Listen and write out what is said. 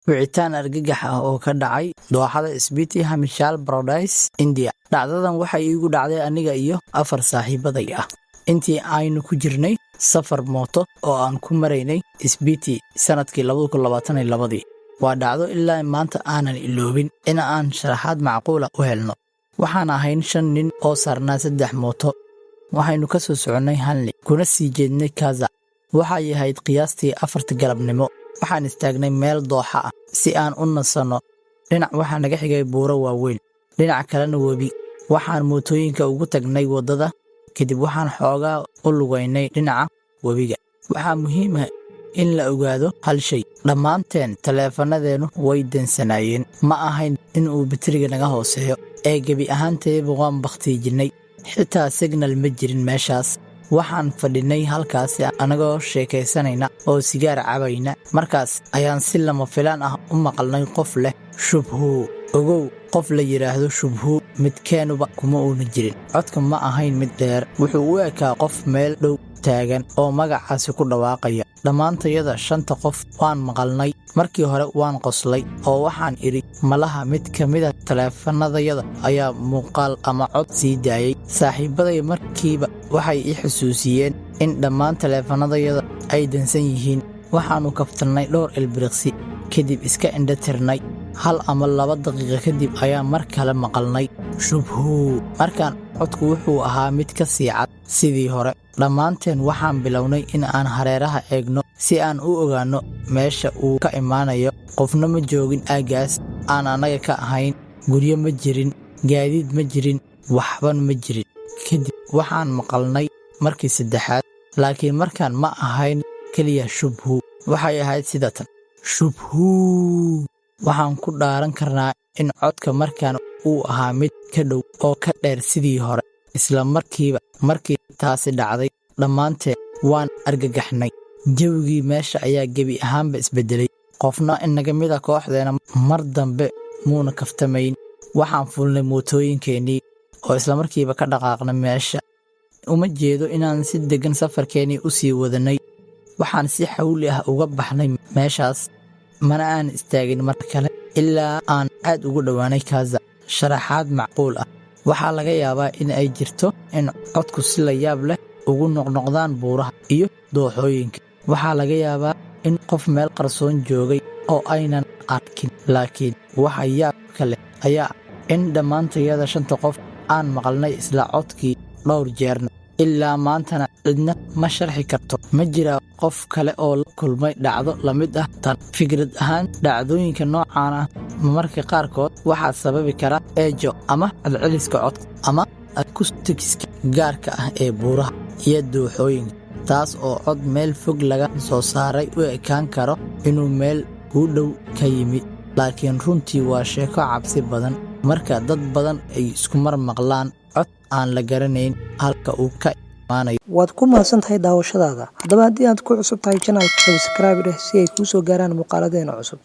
Wicitaan argagax ah oo ka dhacay dooxada Spiti, Himachal Pradesh, India. Dhacdadan waxay iigu dhacday aniga iyo afar saaxiibaday ah intii aynu ku jirnay safar mooto oo aan ku maraynay Spiti sanadkii 2022dii. Waa dhacdo ilaa maanta aanan iloobin in aan sharaxaad macquula u helno. Waxaan ahayn shan nin oo saarnaa saddex mooto. Waxaynu ka soo soconnay Hanle kuna sii jeednay Kaza. Waxay ahayd qiyaastii 4ta galabnimo. Waxaan istaagnay meel dooxa ah si aan u nasanno. Dhinac waxaa naga xigay buuro waaweyn, dhinac kalena webi. Waxaan mootooyinka ugu tagnay waddada, kadib waxaan xoogaa u lugaynay dhinaca webiga. Waxaa muhiim ah in la ogaado hal shay: dhammaanteen taleefannadeennu way dansanaayeen. Ma ahayn in uu batteriga naga hooseeyo ee gebi ahaanteeba waan bakhtiijinnay. Xitaa signal ma jirin meeshaas. Waxaan fadhinay halkaasi anagoo sheekaysanayna oo sigaar cabayna. Markaas ayaan si lama filaan ah u maqalnay qof leh "Shubhuu". Ogow, qof la yidhaahdo Shubhuu midkeenuba kuma uuna jirin. Codka ma ahayn mid dheer, wuxuu u ekaa qof meel dhow taagan oo magacaasi ku dhawaaqaya. Dhammaantayada shanta qof waan maqalnay. Markii hore waan qoslay oo waxaan idhi, malaha mid ka mida taleefannadayada ayaa muuqaal ama cod sii daayay. Saaxiibaday markiiba waxay i xusuusiyeen in dhammaan taleefannadayada ay dansan yihiin. Waxaannu kaftannay dhowr ilbiriqsi, kadib iska indha tirnay. 1 ama 2 daqiiqo kadib ayaan mar kale maqalnay "Shubhuu". Markaan codku wuxuu ahaa mid ka sii cad sidii hore. Dhammaanteen waxaan bilownay in aan hareeraha eegno si aan u ogaanno meesha uu ka imaanayo. Qofna ma joogin aaggaas aan annaga ka ahayn. Guryo ma jirin, gaadiid ma jirin, waxban ma jirin. Kadib waxaan maqalnay markii saddexaad, laakiin markaan ma ahayn keliya "Shubhuu". Waxay ahayd sida tan: "Shubhuu". Waxaan ku dhaaran karnaa in codka markan uu ahaa mid ka dhow oo ka dheer sidii hore. Isla markiiba markii taasi dhacday, dhammaanteen waan argagaxnay. Jawigii meesha ayaa gebi ahaanba isbedelay. Qofna inaga mida kooxdeena mar dambe muuna kaftamayn. Waxaan fuulnay mootooyinkeennii oo islamarkiiba ka dhaqaaqnay meesha. Uma jeedo inaan si deggan safarkeennii u sii wadanay. Waxaan si xawli ah uga baxnay meeshaas, mana aan istaagin mar kale ilaa aan aad ugu dhowaanay Kaza. Sharaxaad macquul ah: waxaa laga yaabaa in ay jirto in codku si la yaab leh ugu noqnoqdaan buuraha iyo dooxooyinka. Waxaa laga yaabaa in qof meel qarsoon joogay oo aynan arkin. Laakiin waxa yaabka leh ayaa in dhammaantayada shanta qof aan maqalnay isla codkii dhowr jeerna. Ilaa maantana cidna ma sharxi karto. Ma jiraa qof kale oo la kulmay dhacdo la mid ah tan? Fikrad ahaan, dhacdooyinka noocaan ah marmarka qaarkood waxaa sababi kara echo ama celceliska codka ama acoustics-ka gaarka ah ee buuraha iyo dooxooyinka, taas oo cod meel fog laga soo saaray u ekaan karo inuu meel kuu dhow ka yimid. Laakiin runtii waa sheeko cabsi badan marka dad badan ay isku mar maqlaan cod aan la garanayn halka uu ka imaanayo. Waad ku mahadsan tahay daawashadaada. Haddaba, haddii aad ku cusub tahay channelka, subscribe dheh si ay kuu soo gaaraan muuqaaladeena cusub.